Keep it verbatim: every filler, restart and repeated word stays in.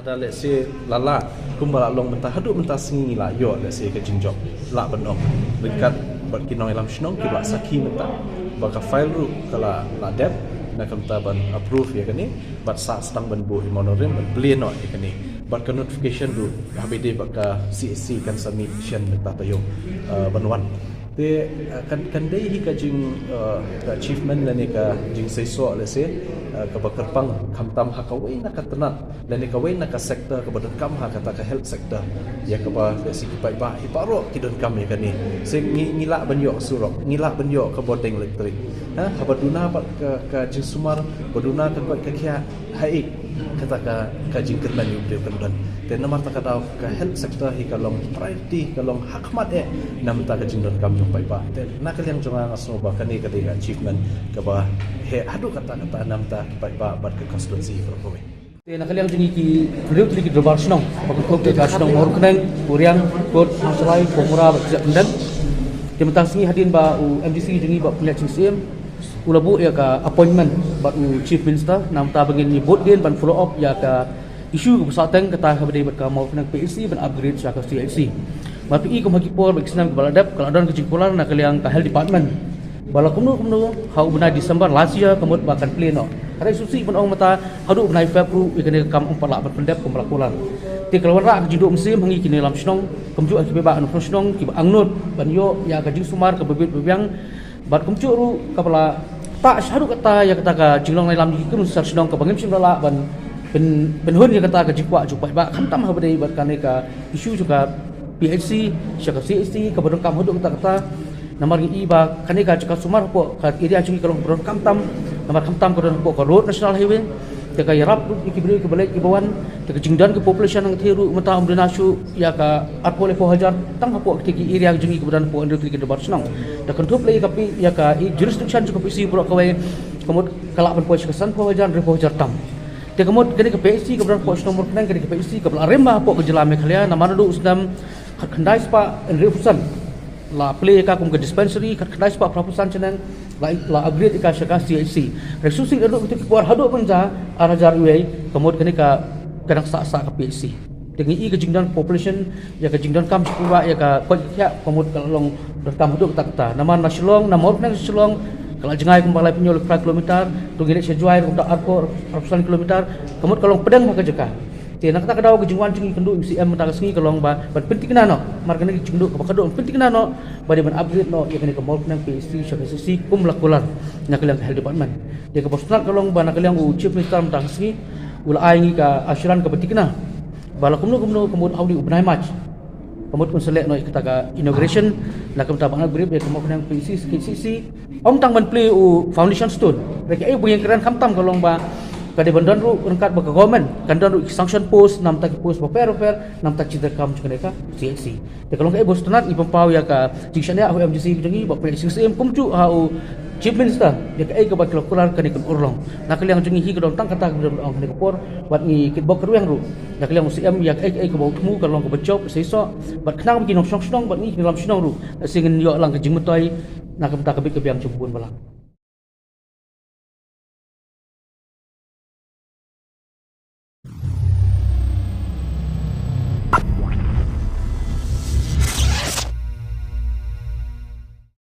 Lehse la lah kumba la long mynta, haduh mynta sngi la ïoh lehse ka jingjop lah ban ong ryngkat bad ki nongïalam shnong kiba la sakhi mynta ba ka file ruh ka la, la dep, na ka bynta ban approve ïa kane bad sa sdang ban buh ïa moratorium ban plie noh ïa kane. Bad ka notification ruh haba ïadei bad ka CHC kan sa mih shen mynta taïew, eh, ban wan. Te, eh, kan, kan dei hi ka jing, eh, ka achievement lane ka jingseisoh lehse, eh, kaba kyrpang, khamtam ha kawei na ka tnat lane kawei na ka sector kaba donkam ha kata ka health sector, ïa kaba lehse ki paidbah hi baroh ki donkam ïa kane. Te ngi, ngi lah ban ïoh surok, ngi lah ban ïoh ka bording elektrik. Ha, haba duna pat ka, ka jingsumar, ba duna ka koit ka khiah, haei kata ka, ka jingkyrmen ïa u briew kan don. Te namar kata ka daw ka health sector hi ka long priority, ka long ha khmat eh na ka bynta ka jingdonkam jong paidbah. Te na ka liang jong nga, nga sngew ba kane ka dei ka achievement kaba heh haduh katta katta na ka bynta ki paidbah bad ka constituency baroh kawei. Te na ka liang jong ngi ki briew tylli ki dorbar shnong, ba kynthup ïa ka shnong Mawryngkneng, Puriang, Kut, Hangshalai, Pongmura bad Kjat Pyndem. Te mynta ka sngi hadien ba u MDC jong ngi Bah Pynlait Sing Syiem u la buh ïa ka appointment bad u Chief Minister, na ka bynta ba ngin ïa bud dien ban follow up ïa ka issue kaba sah teng, kata kaba dei bad ka Mawryngkneng PHC ban upgrade sha ka CHC. Bad phi i kum ha ki por bad ki snem kiba la dep, ka la don ka jingkular na ka liang ka Health Department ba la kumno kumno ha u bnai December last year ka mut ba kan plie noh. Hynrei sngewsih ban ong mynta haduh u bnai Feb ruh ïa kane ka kam ym pat lah ban pyndep kumba la kular. Te ka la wanrah ka jingduh mynsiem ha ngi ki nongïalam shnong, kumjuh ha ki paidbah nongshong shnong kiba angnud ban ïoh ïa ka jingsumar kaba bit ba biang. Bad kumjuh ruh kaba la tah sha haduh katta ïa kata ka jinglong nongïalam jong ki khun sar shnong kaba ngim shym la lah ban pyn, pynhun ïa kata ka jingkwah jong u paidbah, khamtam haba dei bad kane ka issue jong ka PHC sha ka CHC kaba donkam haduh katta katta. Namar ngi i ba kane ka jaka sumar hapoh ka area jong ngi ka long kaba donkam tam, namar khamtam ka don hapoh ka road, National Highway. Te ka ïarap ruh ïa ki briew kiba leit kiba wan. Te ka jingdon ka population hangtei ruh mynta ym duna shuh ïa ka arphew laiphew hajar tang hapoh kitei ki area jong ngi kiba don hapoh hynriew tylli ki dorbar shnong. Te kynthup lei ïa ka pi, ïa ka jurisdiction jong ka PHC baroh kawei, ka mut ka lah ban poi sha ka sanphew hajar, hynriewphew hajar tam. Te ka mut kane ka PHC kaba don hapoh shnong Mawryngkneng, kane ka PHC kaba la rim bha hapoh ka jylla Meghalaya, namar naduh u snem khatkhyndai spah hynriewphew san la plie ïa ka kum ka dispensary, khatkhyndai spah phraphew san shaneng la, la upgrade ïa ka sha ka CHC. Hynrei sngewsih naduh kito ki por haduh mynta ar hajar wei, ka mut kane ka, ka dang sah sah ka PHC. Te ngi i ka jingdon population, ïa ka jingdonkam jong ki paidbah, ïa ka koit ka khiah, ka mut ka la long donkam haduh katta katta. Namar na Shillong, na Mawryngkneng sha Shillong ka la jngai kumba laiphew hynñiew laiphew phra kilometer, to ngi leit sha Jowai kumta arphew, arphew san kilometer, ka mut ka long pdeng ha ka jaka. Te na kata ka daw ka jingwan jong ngi kynduh ïa u CM mynta ka sngi ka long ba ban pynthikna noh, namar kane ka jingduh kaba khatduh ban pynthikna noh ba dei ban upgrade noh ïa kane ka Mawryngkneng PHC sha ka CHC kum la kular na ka liang ka Health Department. Te kaba sngewtynnat ka long ba na ka liang u Chief Minister mynta ka sngi u la ai ngi ka assurance kaba thikna ba la kumno kumno ka mut ha une u bnai March ka mut un sa leh noh ïa kata ka inauguration, na ka bynta ban upgrade ïa ka Mawryngkneng PHC sha ka CHC. Ym tang ban plie u foundation stone, hynrei kaei ba ngi kren khamtam ka long ba ka dei ban don ruh ryngkat bad ka government, kan don ruh ki sanction post, na ka bynta ki post bapher bapher, na ka bynta ka jingdonkam jong kane ka CHC. Te ka long kaei ba sngewtynnat, ngi pynpaw ïa ka jingshaniah ha u MDC jong ngi Bah Pynlait Sing Syiem kumjuh ha u Chief Minister ïa kaei kaba ki la kular kane kan urlong. Na ka liang jong ngi hi ka don tang kata kaba doh ban ong ha kane ka por, bad ngi kitbok kyrwiang ruh na ka liang u CM ïa kaei kaei kaba u thmu kan long kaba jop shisha, bad khnang ba ki nongshong shnong bad ngi ki nongïalam shnong ruh lehse ngin ïoh lang ka jingmyntoi na ka bynta ka bit ka biang jong u bun balang.